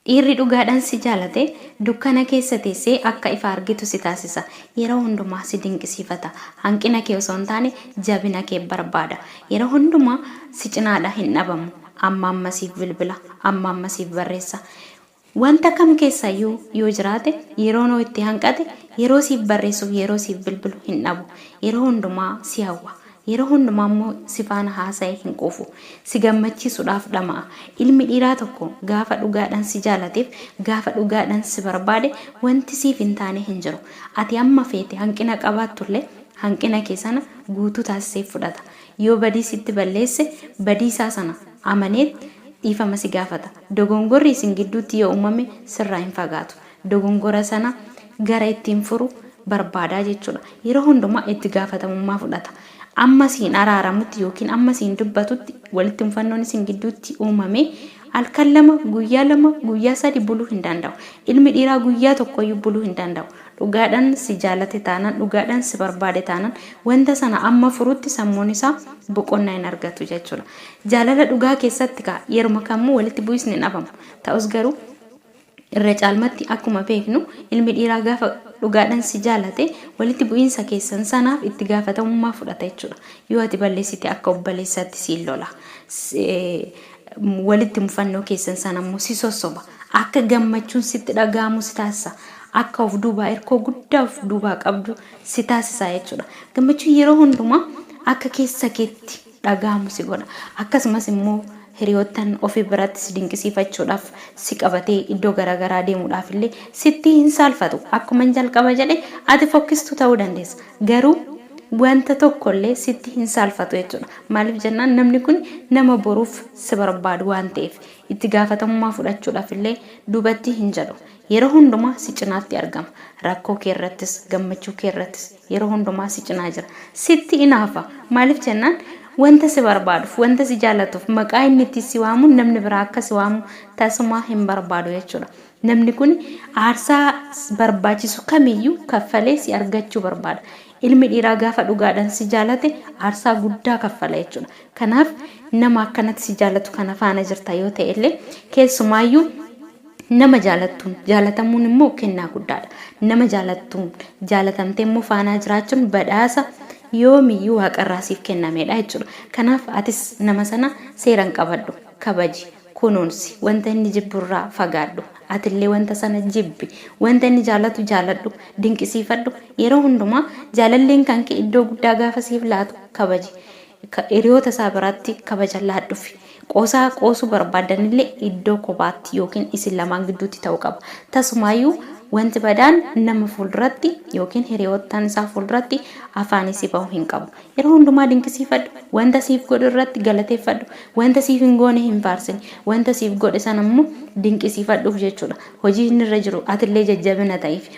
Dhiirri dhugaadhaan si jaalate dukkana keessa teessee akka ifa argitu si taasisa. Yeroo hundumaa si dinqisiifata. Hanqina kee osoo hin taane jabina kee barbaada. Yeroo hundumaa si cinaadhaa hin dhabamu. Amma amma siif bilbila. Amma amma siif barreessa. Wanta kam keessayyuu yoo jiraate yeroon itti hanqate yeroo siif barreessuuf yeroo siif bilbilu hin dhabu. Yeroo hundumaa si hawwa. Yeroo hundumaa immoo si faana haasa'ee hin quufu. Si gammachiisuudhaaf dhama'a. Ilmi dhiiraa tokko gaafa dhugaadhaan si jaalateef gaafa dhugaadhaan si barbaade wanti siif hin taane hin jiru. Ati amma feete hanqina qabaattullee hanqina kee sana guutuu taasisee fudhata. Yoo badii sitti balleesse badii isaa sana amaneet dhiifama si gaafata. Dogongorri isin gidduutti yoo uumame sirraa hin fagaatu. Dogongora sana gara ittiin furu barbaadaa jechuudha. Yeroo hundumaa itti gaafatamummaa fudhata. Amma siin araaramutti yookiin amma siin dubbatutti walitti mufannoon isin gidduutti uumame halkan 2, guyyaa 2, guyyaa 3 buluu hin danda'u. Ilmi dhiiraa guyyaa tokkoyyuu buluu hin danda'u. Dhugaadhaan si jaalate taanaan, dhugaadhaan si barbaade taanaan wanta sana amma furutti sammuun isaa boqonnaa hin argatu jechuudha. Jaalala dhugaa keessatti kaa yeruma kamuu walitti bu'isni hin dhabamu. Ta'us garuu irra caalmatti akkuma beeknu ilmi dhiiraa gaafa dhugaadhaan si jaalate walitti bu'iinsa keessan sanaaf itti gaafatamummaa fudhata jechuudha. Yoo ati balleessite akka obboleessaatti siin lola. Walitti mufannoo keessan sana immoo si sossoba. Akka gammachuun sitti dhaga'amu si taasisa. Akka of duubaa hirkoo guddaa of duubaa qabdu si taasisa jechuudha. Gammachuun yeroo hundumaa akka keessa keetti dhaga'amu si godha. Akkasumas immoo hiriyoottan ofii biratti si dinqisiifachuudhaaf si qabatee iddoo garaagaraa deemuudhaaf illee sitti hin saalfatu. Akkuma jalqaba jedhe ati fokkistuu ta'uu dandeessa. Garuu wanta tokkollee sitti hin saalfatu jechuudha. Maaliif jennaan namni kun nama boruuf si barbaadu waan ta'eef itti gaafatamummaa fudhachuudhaaf illee duubatti hin jedhu. Yeroo hundumaa si cinaatti argama. Rakkoo kee irrattis gammachuu kee irrattis yeroo hundumaa si cinaa jira. Sitti inaafa. Maaliif jennaan wanta si barbaaduuf, wanta si jaallatuuf maqaa inni itti si waamu namni biraa akka si waamu tasumaa hin barbaadu jechuudha. Namni kun aarsaa barbaachisu kamiyyuu kaffalee si argachuu barbaada. Ilmi dhiiraa gaafa dhugaadhaan si jaalate aarsaa guddaa kaffala jechuudha. Kanaaf nama akkanatti si jaalatu kana faana jirta yoo ta'e illee keessumaayyuu nama jaalattuun jaalatamuun immoo kennaa guddaadha. Nama jaalattuun jaalatamtee immoo faanaa jiraachuun badhaasa yoomiyyuu waaqarraa siif kennamedha jechuudha. Kanaaf atis nama sana seeraan qabadhu, kabaji, kunuunsi, wanta inni jibburraa fagaadhu. Atillee wanta sana jibbi, wanta inni jaalatu jaaladhu, dinqisiifadhu. Yeroo hundumaa jaalalleen kan kee iddoo guddaa gaafa siif laatu kabaji. Hiriyoota isaa biratti kabaja laadhufi. Qoosaa qoosuu barbaadanillee iddoo kophaatti yookiin isin lamaan gidduutti ta'uu qaba. Tasumaayyuu wanti badaan nama fuulduratti yookiin hiriyoottan isaa fuulduratti afaan isii bahu hin qabu. Yeroo hundumaa dinqisiifadhu. Wanta siif godhu irratti galateeffadhu. Wanta siif hin goone hin faarsin. Wanta siif godhe sana immoo dinqisiifadhuuf jechuudha. Hojii inni irra jiru atillee jajjabina ta'iif.